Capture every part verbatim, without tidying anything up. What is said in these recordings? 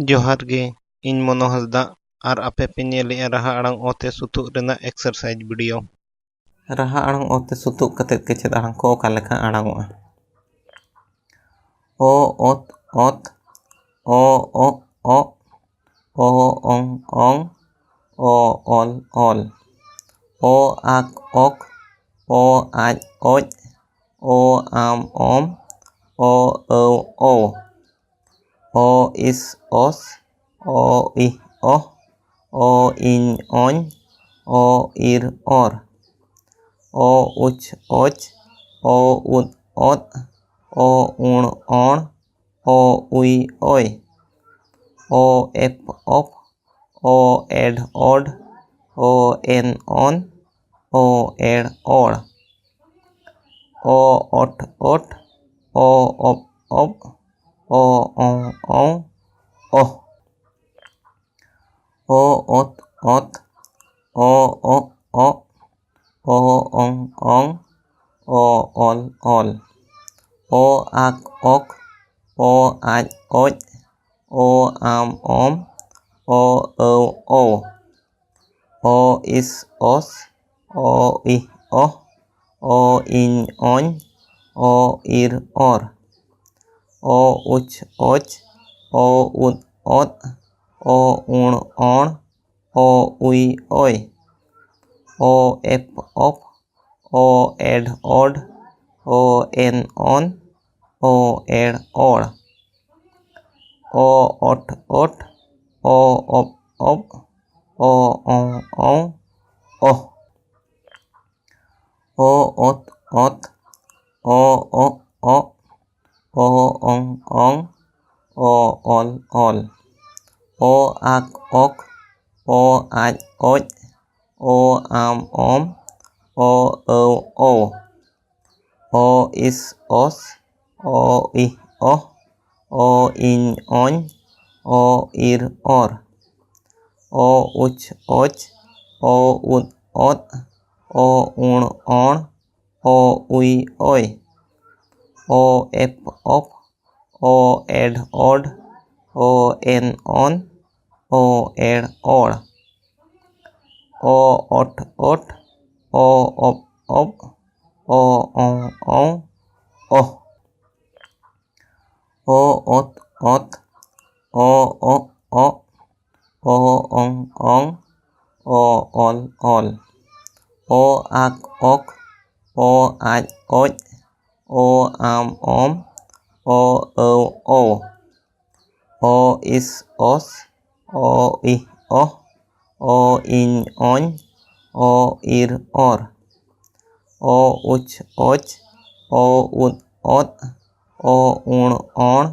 ᱡᱚᱦᱟᱨ ᱜᱮ, ᱤᱧ ᱢᱚᱱᱳ ᱦᱟᱸᱥᱫᱟ ᱟᱨ ᱟᱯᱮ ᱯᱮ ᱧᱮᱞᱮᱜᱼᱟ ᱨᱟᱦᱟ ᱟᱲᱟᱝ ᱚ ᱛᱮ ᱥᱩᱛᱩᱜ ᱨᱮᱱᱟᱜ exercise video᱾ ᱨᱟᱦᱟ ᱟᱲᱟᱝ ᱚ ᱛᱮ ᱥᱩᱛᱩᱜ ᱠᱟᱛᱮᱫ ᱠᱮᱪᱮᱫ ᱟᱲᱟᱝ ᱠᱚ ᱚᱠᱟ ᱞᱮᱠᱟ ᱟᱲᱟᱝᱚᱜᱼᱟ? ᱚ ᱚᱛ ᱚᱛ, ᱚ ᱚᱜ ᱚᱜ, ᱚ ᱚᱝ ᱚᱝ, ᱚ ᱚᱞ ᱚᱞ, ᱚ ᱟᱠ ᱚᱠ, ᱚ ᱟᱡ ᱚᱡ, ᱚ ᱟᱢ ᱚᱢ, ᱚ ᱟᱹᱣ ᱚᱣ, ᱚ ᱤᱥ ᱚᱥ, ᱚ ᱤᱦ ᱚᱦ, ᱚ ᱤᱧ ᱚᱧ, ᱚ ᱤᱨ ᱚᱨ, ᱚ ᱩᱪ ᱚᱪ, ᱚ ᱩᱫ ᱚᱫ, ᱚ ᱩᱬ ᱚᱬ, ᱚ ᱩᱭ ᱚᱭ, ᱚ ᱮᱯ ᱚᱯ, ᱚ ᱮᱰ ᱚᱰ, ᱚ ᱮᱱ ᱚᱱ, ᱚ ᱮᱲ ᱚᱲ, ᱚ ᱚᱴ ᱚᱴ, ᱚ ᱚᱯ ᱚᱯ, ᱚ ᱚᱝ ᱚᱝ, ᱚᱦ, ᱚ ᱚᱛ ᱚᱛ, ᱚ ᱚᱜ ᱚᱜ, ᱚ ᱚᱝ ᱚᱝ, ᱚ ᱚᱞ ᱚᱞ, ᱚ ᱟᱠ ᱚᱠ, ᱚ ᱟᱡ ᱚᱡ, ᱚ ᱟᱢ ᱚᱢ, ᱚ ᱟᱹᱣ ᱚᱣ, ᱚ ᱤᱥ ᱚᱥ, ᱚ ᱤᱦ ᱚᱦ, ᱚ ᱤᱧ ᱚᱧ, ᱚ ᱤᱨ ᱚᱨ, ᱚ ᱩᱪ ᱚᱪ, ᱚ ᱩᱫ ᱚᱫ, ᱚ ᱩᱬ ᱚᱬ, ᱚ ᱩᱭ ᱚᱭ, ᱚ ᱮᱯ ᱚᱯ, ᱚ ᱮᱰ ᱚᱰ, ᱚ ᱮᱱ ᱚᱱ, ᱚ ᱮᱲ ᱚᱲ, ᱚ ᱚᱴ ᱚᱴ, ᱚ ᱚᱯ ᱚᱯ, ᱚ ᱚᱝ ᱚᱝ, ᱚᱦ, ᱚ ᱚᱛ ᱚᱛ, ᱚ ᱚᱜ ᱚᱜ, ᱚ ᱚᱝ ᱚᱝ, ᱚ ᱚᱞ ᱚᱞ, ᱚ ᱟᱠ ᱚᱠ, ᱚ ᱟᱡ ᱚᱡ, ᱚ ᱟᱢ ᱚᱢ, ᱚ ᱟᱹᱣ ᱚᱣ, ᱚ ᱤᱥ ᱚᱥ, ᱚ ᱤᱦ ᱚᱦ, ᱚ ᱤᱧ ᱚᱧ, ᱚ ᱤᱨ ᱚᱨ, ᱚ ᱩᱪ ᱚᱪ, ᱚ ᱩᱫ ᱚᱫ, ᱚ ᱩᱬ ᱚᱬ, ᱚ ᱩᱭ ᱚᱭ, ᱚ ᱮᱯ ᱚᱯ, ᱚ ᱮᱰ ᱚᱰ, ᱚ ᱮᱱ ᱚᱱ, ᱚ ᱮᱲ ᱚᱲ᱾ ᱚ ᱚᱴ ᱚᱴ, ᱚ ᱚᱯ ᱚᱯ, ᱚ ᱚᱝ ᱚᱝ, ᱚᱦ᱾ ᱚ ᱚᱛ ᱚᱛ, ᱚ ᱚᱜ ᱚᱜ, ᱚ ᱚᱝ ᱚᱝ, ᱚ ᱚᱞ ᱚᱞ᱾ ᱚ ᱟᱠ ᱚᱠ, ᱚ ᱟᱡ ᱚᱡ, ᱚ ᱟᱢ ᱚᱢ, ᱚ ᱟᱹᱣ ᱚᱣ᱾ ᱚ ᱤᱥ ᱚᱥ, ᱚ ᱤᱦ ᱚᱦ, ᱚ ᱤᱧ ᱚᱧ, ᱚ ᱤᱨ ᱚᱨ᱾ ᱚ ᱩᱪ ᱚᱪ, ᱚ ᱩᱫ ᱚᱫ, ᱚ ᱩᱬ ᱚᱬ,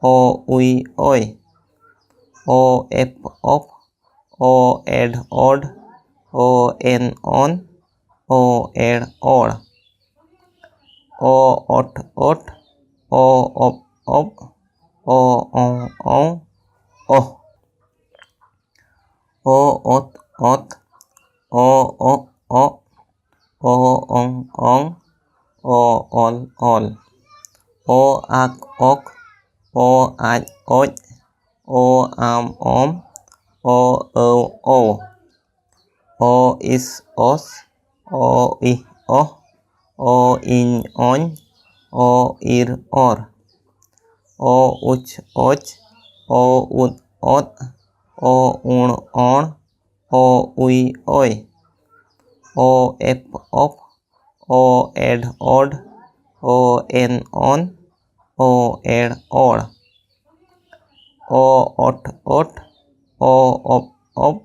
ᱚ ᱩᱭ ᱚᱭ᱾ ᱚ ᱮᱯ ᱚᱯ, ᱚ ᱮᱰ ᱚᱰ, ᱚ ᱮᱱ ᱚᱱ, ᱚ ᱮᱲ ᱚᱲ᱾ ᱚ ᱚᱴ ᱚᱴ, ᱚ ᱚᱯ ᱚᱯ, ᱚ ᱚᱝ ᱚᱝ, ᱚᱦ᱾ ᱚ ᱚᱛ ᱚᱛ, ᱚ ᱚᱜ ᱚᱜ, ᱚ ᱚᱝ ᱚᱝ, ᱚ ᱚᱞ ᱚᱞ᱾ ᱚ ᱟᱠ ᱚᱠ, ᱚ ᱟᱡ ᱚᱡ, ᱚ ᱟᱢ ᱚᱢ, ᱚ ᱟᱹᱣ ᱚᱣ᱾ ᱚ ᱤᱥ ᱚᱥ, ᱚ ᱤᱦ ᱚᱦ, ᱚ ᱤᱧ ᱚᱧ, ᱚ ᱤᱨ ᱚᱨ᱾ ᱚ ᱩᱪ ᱚᱪ, ᱚ ᱩᱫ ᱚᱫ, ᱚ ᱩᱬ ᱚᱬ, ᱚ ᱩᱭ ᱚᱭ᱾ ᱚ ᱮᱯ ᱚᱯ, ᱚ ᱮᱰ ᱚᱰ, ᱚ ᱮᱱ ᱚᱱ, ᱚ ᱮᱲ ᱚᱲ᱾ ᱚ ᱚᱴ ᱚᱴ, ᱚ ᱚᱯ ᱚᱯ,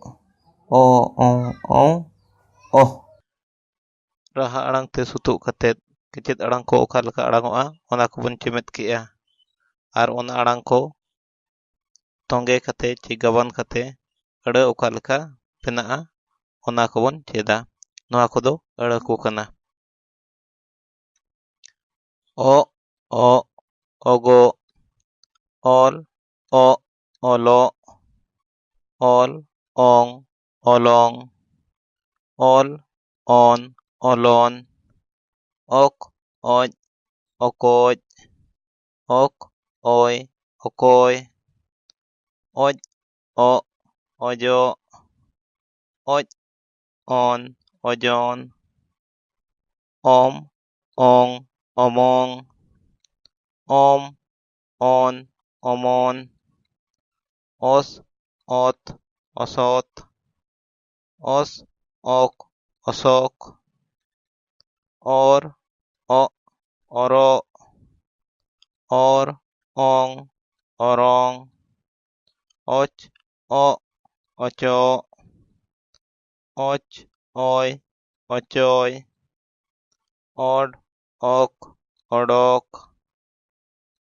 ᱚ ᱚᱝ ᱚᱝ, ᱚᱦ᱾ ᱨᱟᱦᱟ ᱟᱲᱟᱝ ᱛᱮ ᱥᱩᱛᱩᱜ ᱠᱟᱛᱮᱫ ᱠᱮᱪᱮᱫ ᱟᱲᱟᱝ ᱠᱚ ᱚᱠᱟ ᱞᱮᱠᱟ ᱟᱲᱟᱝᱚᱜᱼᱟ, ᱚᱱᱟ ᱠᱚᱵᱚᱱ ᱪᱮᱢᱮᱫ ᱠᱮᱜᱼᱟ᱾ ᱟᱨ ᱚᱱᱟ ᱟᱲᱟᱝ ᱠᱚ ᱛᱚᱸᱜᱮ ᱠᱟᱛᱮ ᱪᱮ ᱜᱟᱵᱟᱱ ᱠᱟᱛᱮ ᱟᱹᱲᱟᱹ ᱚᱠᱟ ᱞᱮᱠᱟ ᱵᱮᱱᱟᱜᱼᱟ, ᱚᱱᱟ ᱠᱚᱵᱚᱱ ᱪᱮᱫᱟ᱾ ᱱᱚᱣᱟ ᱠᱚᱫᱚ ᱟᱹᱲᱟᱹ ᱠᱚ ᱠᱟᱱᱟ᱾ ᱚᱜ ᱚᱜ, ᱚᱜᱚᱜ᱾ ᱚᱞ ᱚᱜ, ᱚᱞᱚᱜ᱾ ᱚᱞ ᱚᱝ, ᱚᱞᱚᱝ᱾ ᱚᱞ ᱚᱱ, ᱚᱞᱚᱱ᱾ ᱚᱠ ᱚᱡ, ᱚᱠᱚᱡ᱾ ᱚᱠ ᱚᱭ, ᱚᱠᱚᱭ᱾ ᱚᱡ, ᱚᱜ, ᱚᱡᱚᱜ, ᱚᱡ, ᱚᱱ, ᱚᱡᱚᱱ, ᱚᱢ, ᱚᱝ, ᱚᱢᱚᱝ, ᱚᱢ, ᱚᱱ, ᱚᱢᱚᱱ, ᱚᱥ, ᱚᱛ, ᱚᱥᱚᱛ, ᱚᱥ, ᱚᱠ, ᱚᱥᱚᱠ, ᱚᱨ, ᱚᱜ, ᱚᱨᱚᱜ, ᱚᱨ, ᱚᱝ, ᱚᱨᱚᱝ, ᱚᱪ, ᱚᱜ, ᱚᱪᱚᱜ, ᱚᱪ, ᱚᱭ, ᱚᱪᱚᱭ, ᱚᱰ, ᱚᱠ, ᱚᱰᱚᱠ,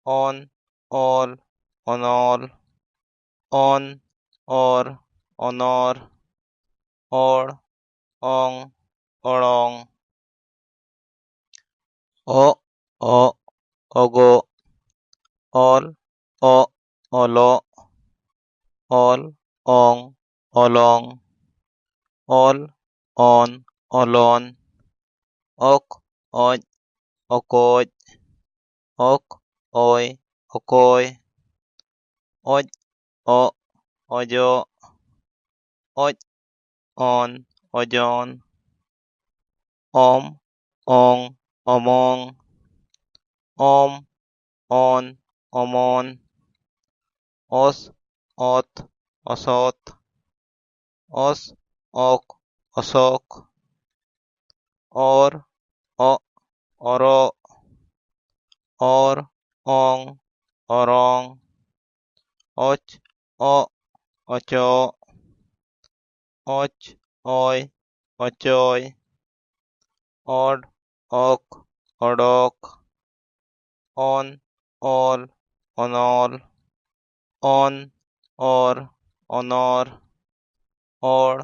ᱚᱱ, ᱚᱞ, ᱚᱱᱚᱞ, ᱚᱱ, ᱚᱨ, ᱚᱱᱚᱨ, ᱚᱲ, ᱚᱝ, ᱚᱲᱚᱝ, ᱚᱜ, ᱚᱜ, ᱚᱜᱚᱜ, ᱚᱞ, ᱚᱜ, ᱚᱞᱚᱜ, ᱚᱞ, ᱚᱝ, ᱚᱞᱚᱝ, ᱚᱞ, ᱚᱱ, ᱚᱞᱚᱱ, ᱚᱠ, ᱚᱡ, ᱚᱠᱚᱡ, ᱚᱠ, ᱚᱭ, ᱚᱠᱚᱭ, ᱚᱡ, ᱚᱜ, ᱚᱡᱚᱜ, ᱚᱡ, ᱚᱱ, ᱚᱡᱚᱱ, ᱚᱢ, ᱚᱝ, ᱚᱢᱚᱝ, ᱚᱢ, ᱚᱱ, ᱚᱢᱚᱱ, ᱚᱥ, ᱚᱛ, ᱚᱥᱚᱛ, ᱚᱥ, ᱚᱠ, ᱚᱥᱚᱠ, ᱚᱨ, ᱚᱜ, ᱚᱨᱚᱜ, ᱚᱨ, ᱚᱝ, ᱚᱨᱚᱝ, ᱚᱪ, ᱚᱜ, ᱚᱪᱚᱜ, ᱚᱪ, ᱚᱭ, ᱚᱪᱚᱭ, ᱚᱰ, ᱚᱠ, ᱚᱰᱚᱠ, ᱚᱱ, ᱚᱞ, ᱚᱱᱚᱞ, ᱚᱱ, ᱚᱨ, ᱚᱱᱚᱨ, ᱚᱲ,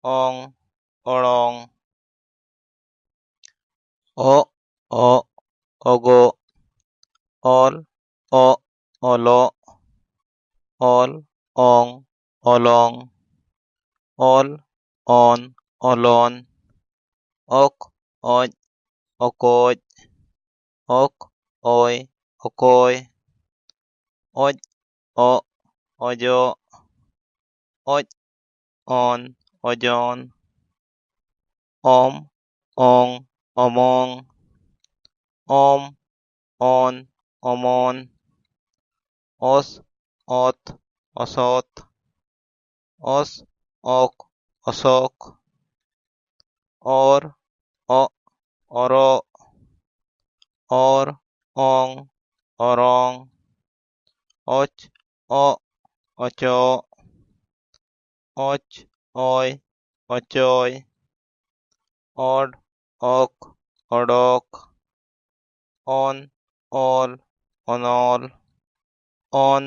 ᱚᱝ, ᱚᱲᱚᱝ, ᱚᱜ, ᱚᱜ, ᱚᱜᱚᱜ, ᱚᱞ, ᱚᱜ, ᱚᱞᱚᱜ, ᱚᱞ, ᱚᱝ, ᱚᱞᱚᱝ, ᱚᱞ, ᱚᱱ, ᱚᱞᱚᱱ, ᱚᱠ, ᱚᱡ, ᱚᱠᱚᱡ, ᱚᱠ, ᱚᱭ, ᱚᱠᱚᱭ, ᱚᱡ, ᱚᱜ, ᱚᱡᱚᱜ, ᱚᱡ, ᱚᱱ, ᱚᱡᱚᱱ, ᱚᱢ, ᱚᱝ, ᱚᱢᱚᱝ, ᱚᱢ, ᱚᱱ, ᱚᱢᱚᱱ, ᱚᱥ, ᱚᱛ, ᱚᱥᱚᱛ, ᱚᱥ, ᱚᱠ, ᱚᱥᱚᱠ, ᱚᱨ, ᱚᱜ, ᱚᱨᱚᱜ, ᱚᱨ, ᱚᱝ, ᱚᱨᱚᱝ, ᱚᱪ, ᱚᱜ, ᱚᱪᱚᱜ, ᱚᱪ, ᱚᱭ, ᱚᱪᱚᱭ, ᱚᱰ, ᱚᱠ, ᱚᱰᱚᱠ, ᱚᱱ, ᱚᱞ, ᱚᱱᱚᱞ, ᱚᱱ,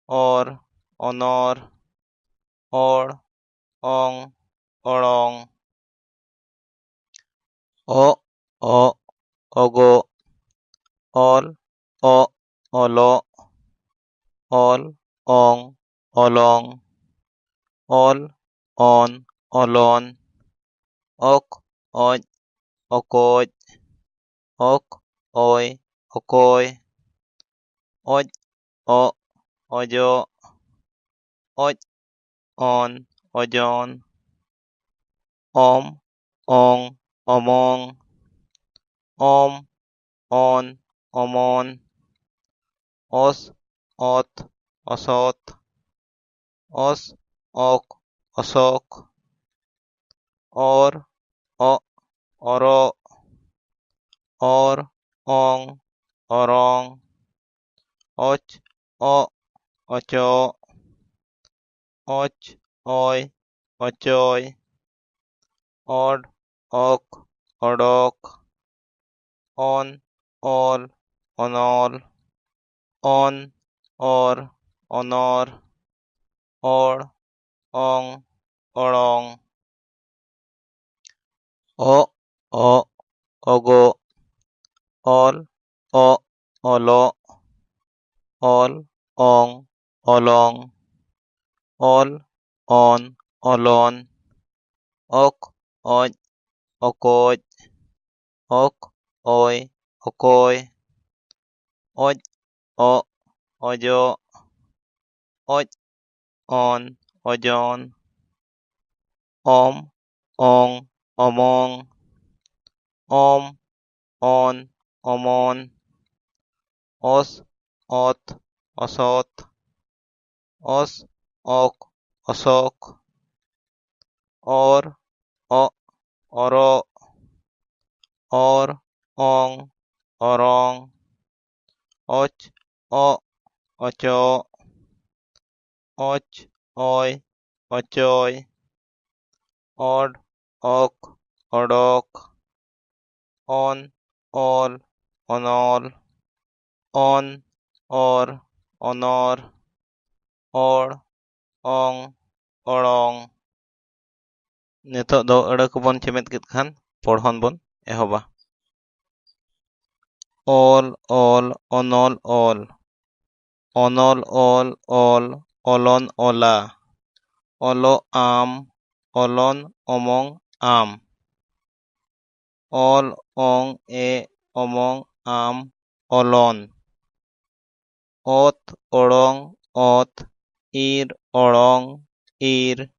ᱚᱨ, ᱚᱱᱚᱨ, ᱚᱲ, ᱚᱝ, ᱚᱲᱚᱝ, ᱚᱜ, ᱚᱜ, ᱚᱜᱚᱜ, ᱚᱞ, ᱚᱜ, ᱚᱞᱚᱜ, ᱚᱞ, ᱚᱝ, ᱚᱞᱚᱝ, ᱚᱞ, ᱚᱱ, ᱚᱞᱚᱱ, ᱚᱠ, ᱚᱡ, ᱚᱠᱚᱡ, ᱚᱠ, ᱚᱭ, ᱚᱠᱚᱭ, ᱚᱡ, ᱚᱜ, ᱚᱡᱚᱜ, ᱚᱡ, ᱚᱱ, ᱚᱡᱚᱱ, ᱚᱢ, ᱚᱝ, ᱚᱢᱚᱝ, ᱚᱢ, ᱚᱱ, ᱚᱢᱚᱱ, ᱚᱥ, ᱚᱛ, ᱚᱥᱚᱛ, ᱚᱥ, ᱚᱠ, ᱚᱥᱚᱠ, ᱚᱨ, ᱚᱜ, ᱚᱨᱚᱜ, ᱚᱨ, ᱚᱝ, ᱚᱨᱚᱝ, ᱚᱪ, ᱚᱜ, ᱚᱪᱚᱜ, ᱚᱪ, ᱚᱭ, ᱚᱪᱚᱭ, ᱚᱰ, ᱚᱠ, ᱚᱰᱚᱠ, ᱚᱱ, ᱚᱞ, ᱚᱱᱚᱞ, ᱚᱱ, ᱚᱨ, ᱚᱱᱚᱨ, ᱚᱲ, ᱚᱝ, ᱚᱲᱚᱝ, ᱚᱜ, ᱚᱜ, ᱚᱜᱚᱜ, ᱚᱞ, ᱚᱜ, ᱚᱞᱚᱜ, ᱚᱞ, ᱚᱝ, ᱚᱞᱚᱝ, ᱚᱞ, ᱚᱱ, ᱚᱞᱚᱱ, ᱚᱠ, ᱚᱡ, ᱚᱠᱚᱡ, ᱚᱠ, ᱚᱭ, ᱚᱠᱚᱭ, ᱚᱡ, ᱚᱜ, ᱚᱡᱚᱜ, ᱚᱡ, ᱚᱱ, ᱚᱡᱚᱱ, ᱚᱢ, ᱚᱝ, ᱚᱢᱚᱝ, ᱚᱢ, ᱚᱱ, ᱚᱢᱚᱱ, ᱚᱥ, ᱚᱛ, ᱚᱥᱚᱛ, ᱚᱥ, ᱚᱠ, ᱚᱥᱚᱠ, ᱚᱨ, ᱚᱜ, ᱚᱨᱚᱜ, ᱚᱨ, ᱚᱝ, ᱚᱨᱚᱝ, ᱚᱪ, ᱚᱜ, ᱚᱪᱚᱜ, ᱚᱪ, ᱚᱭ, ᱚᱪᱚᱭ, ᱚᱰ, ᱚᱠ, ᱚᱰᱚᱠ, ᱚᱱ, ᱚᱞ, ᱚᱱᱚᱞ, ᱚᱱ, ᱚᱨ, ᱚᱱᱚᱨ, ᱚᱲ, ᱚᱝ, ᱚᱲᱚᱝ᱾ ᱱᱤᱛᱚᱜ ᱫᱚ ᱟᱹᱲᱟᱹ ᱠᱚᱵᱚᱱ ᱪᱮᱢᱮᱫ ᱠᱮᱫ ᱠᱷᱟᱱ ᱯᱚᱲᱦᱚᱱ ᱵᱚᱱ ᱮᱦᱚᱵᱟ᱾ ᱚᱞ, ᱚᱞ, ᱚᱱᱚᱞ, ᱚᱞ, ᱚᱱᱚᱞ, ᱚᱞ, ᱚᱞ, ᱚᱞᱚᱱ, ᱚᱞᱟ, ᱚᱞᱚᱜ, ᱟᱢ, ᱚᱞᱚᱱ, ᱚᱢᱚᱝ, ᱟᱢ, ᱚᱞ, ᱚᱝ, ᱮ, ᱚᱢᱚᱝ, ᱟᱢ, ᱚᱞᱚᱱ, ᱚᱛ, ᱚᱲᱚᱝ, ᱚᱛ, ᱤᱨ, ᱚᱲᱚᱝ, ᱤᱨ,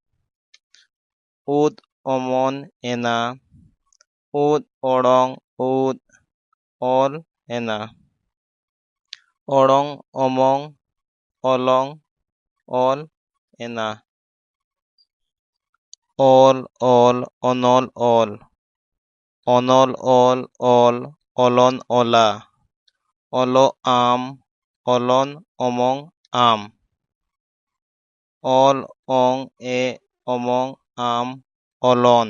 ᱩᱫ, ᱚᱢᱚᱱ, ᱮᱱᱟ, ᱩᱫ, ᱚᱲᱚᱝ, ᱩᱫ, ᱚᱞ, ᱮᱱᱟ, ᱚᱲᱚᱝ, ᱚᱢᱚᱝ, ᱚᱞᱚᱝ, ᱚᱞ, ᱮᱱᱟ, ᱚᱞ, ᱚᱞ, ᱚᱱᱚᱞ, ᱚᱞ, ᱚᱱᱚᱞ, ᱚᱞ, ᱚᱞ, ᱚᱞᱚᱱ, ᱚᱞᱟ, ᱚᱞᱚᱜ, ᱟᱢ, ᱚᱞᱚᱱ, ᱚᱢᱚᱝ, ᱟᱢ, ᱚᱞ, ᱚᱝ, ᱮ, ᱚᱢᱚᱝ, ᱟᱢ, ᱚᱞᱚᱱ,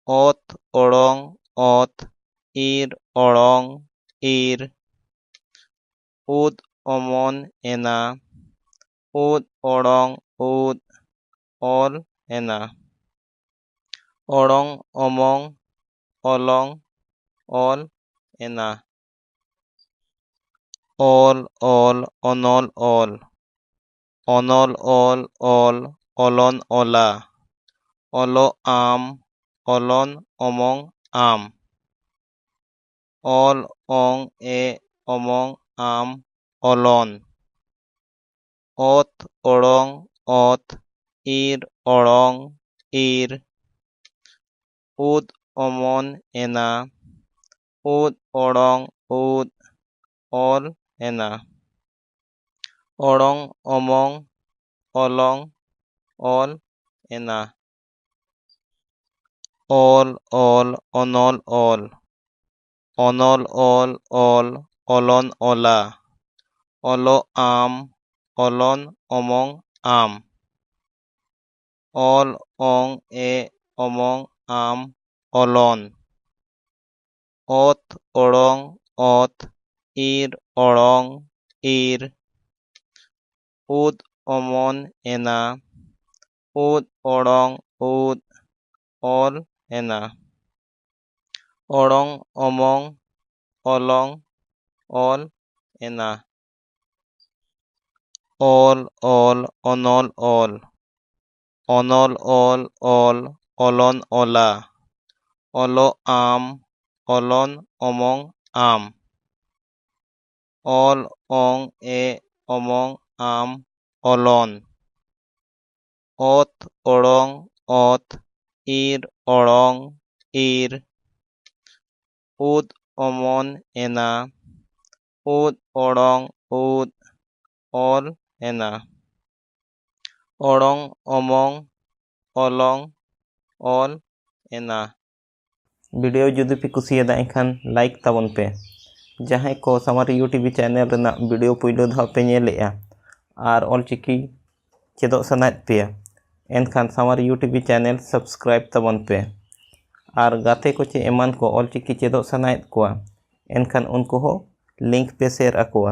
ᱚᱛ, ᱚᱲᱚᱝ, ᱚᱛ, ᱤᱨ, ᱚᱲᱚᱝ, ᱤᱨ, ᱩᱫ, ᱚᱢᱚᱱ, ᱮᱱᱟ, ᱩᱫ, ᱚᱲᱚᱝ, ᱩᱫ, ᱚᱞ, ᱮᱱᱟ, ᱚᱲᱚᱝ, ᱚᱢᱚᱝ, ᱚᱞᱚᱝ, ᱚᱞ, ᱮᱱᱟ, ᱚᱞ, ᱚᱞ, ᱚᱱᱚᱞ, ᱚᱞ, ᱚᱱᱚᱞ, ᱚᱞ, ᱚᱞ, ᱚᱞᱚᱱ, ᱚᱞᱟ, ᱚᱞᱚᱜ, ᱟᱢ, ᱚᱞᱚᱱ, ᱚᱢᱚᱝ, ᱟᱢ, ᱚᱞ, ᱚᱝ, ᱮ, ᱚᱢᱚᱝ, ᱟᱢ, ᱚᱞᱚᱱ, ᱚᱛ ᱚᱲᱚᱝ ᱚᱛ, ᱤᱨ ᱚᱲᱚᱝ ᱤᱨ, ᱩᱫ ᱚᱢᱚᱱ ᱮᱱᱟ, ᱩᱫ ᱚᱲᱚᱝ ᱩᱫ, ᱚᱞ ᱮᱱᱟ᱾ ᱚᱲᱚᱝ ᱚᱢᱚᱝ, ᱚᱞᱚᱝ ᱚᱞ ᱮᱱᱟ᱾ ᱚᱞ ᱚᱞ, ᱚᱱᱚᱞ ᱚᱞ, ᱚᱱᱚᱞ ᱚᱞ ᱚᱞ, ᱚᱞᱚᱱ ᱚᱞᱟ᱾ ᱚᱞᱚᱜ ᱟᱢ, ᱚᱞᱚᱱ ᱚᱢᱚᱝ ᱟᱢ᱾ ᱚᱞ ᱚᱝ ᱮ, ᱚᱢᱚᱝ ᱟᱢ, ᱚᱞᱚᱱ᱾ ᱚᱛ ᱚᱲᱚᱝ ᱚᱛ, ᱤᱨ ᱚᱲᱚᱝ ᱤᱨ, ᱩᱫ ᱚᱢᱚᱱ ᱮᱱᱟ, ᱩᱫ ᱚᱲᱚᱝ ᱩᱫ, ᱚᱞ ᱮᱱᱟ᱾ ᱚᱲᱚᱝ ᱚᱢᱚᱝ, ᱚᱞᱚᱝ ᱚᱞ ᱮᱱᱟ᱾ ᱚᱞ ᱚᱞ, ᱚᱱᱚᱞ ᱚᱞ, ᱚᱱᱚᱞ ᱚᱞ ᱚᱞ, ᱚᱞᱚᱱ ᱚᱞᱟ᱾ ᱚᱞᱚᱜ ᱟᱢ, ᱚᱞᱚᱱ ᱚᱢᱚᱝ ᱟᱢ᱾ ᱚᱞ ᱚᱝ ᱮ, ᱚᱢᱚᱝ ᱟᱢ, ᱚᱞᱚᱱ᱾ ᱚᱛ ᱚᱲᱚᱝ ᱚᱛ, ᱤᱨ ᱚᱲᱚᱝ ᱤᱨ, ᱩᱫ ᱚᱢᱚᱱ ᱮᱱᱟ, ᱩᱫ ᱚᱲᱚᱝ ᱩᱫ, ᱚᱞ ᱮᱱᱟ᱾ ᱚᱲᱚᱝ ᱚᱢᱚᱝ, ᱚᱞᱚᱝ ᱚᱞ ᱮᱱᱟ᱾ ᱵᱷᱤᱰᱤᱭᱳ ᱡᱩᱫᱤ ᱯᱮ ᱠᱩᱥᱤᱭᱟᱫᱟ, ᱮᱱᱠᱷᱟᱱ ᱞᱟᱭᱤᱠ ᱛᱟᱵᱚᱱ ᱯᱮ᱾ ᱡᱟᱦᱟᱸᱭ ᱠᱚ ᱥᱟᱶᱟᱨ ᱭᱩ ᱴᱤ ᱵᱷᱤ ᱪᱮᱱᱮᱞ ᱨᱮᱱᱟᱜ ᱵᱷᱤᱰᱤᱭᱳ ᱯᱩᱭᱞᱩ ᱫᱷᱟᱣ ᱯᱮ ᱧᱮᱞᱮᱜᱼᱟ ᱟᱨ ᱚᱞᱪᱤᱠᱤ ᱪᱮᱫᱚᱜ ᱥᱟᱱᱟᱭᱮᱫ ᱯᱮᱭᱟ, ᱮᱱᱠᱷᱟᱱ ᱥᱟᱶᱟᱨ ᱭᱩ ᱴᱤ ᱵᱷᱤ ᱪᱮᱱᱮᱞ ᱥᱟᱵᱥᱠᱨᱟᱭᱤᱵ ᱛᱟᱵᱚᱱ ᱯᱮ᱾ ᱟᱨ ᱜᱟᱛᱮ ᱠᱚ ᱪᱮ ᱮᱢᱟᱱ ᱠᱚ ᱚᱞᱪᱤᱠᱤ ᱪᱮᱫᱚᱜ ᱥᱟᱱᱟᱭᱮᱫ ᱠᱚᱣᱟ, ᱮᱱᱠᱷᱟᱱ ᱩᱱᱠᱩ ᱦᱚᱸ ᱞᱤᱝᱠ ᱯᱮ ᱥᱮᱭᱟᱨ ᱟᱠᱚᱣᱟ᱾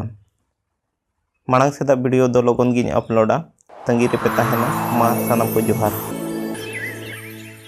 ᱢᱟᱲᱟᱝ ᱥᱮᱫᱟᱜ ᱵᱷᱤᱰᱤᱭᱳ ᱫᱚ ᱞᱚᱜᱚᱱ ᱜᱤᱧ ᱟᱯᱞᱳᱰᱟ, ᱛᱟᱺᱜᱤ ᱨᱮᱯᱮ ᱛᱟᱦᱮᱱᱟ᱾ ᱢᱟ ᱥᱟᱱᱟᱢ ᱠᱚ ᱡᱚᱦᱟᱨ᱾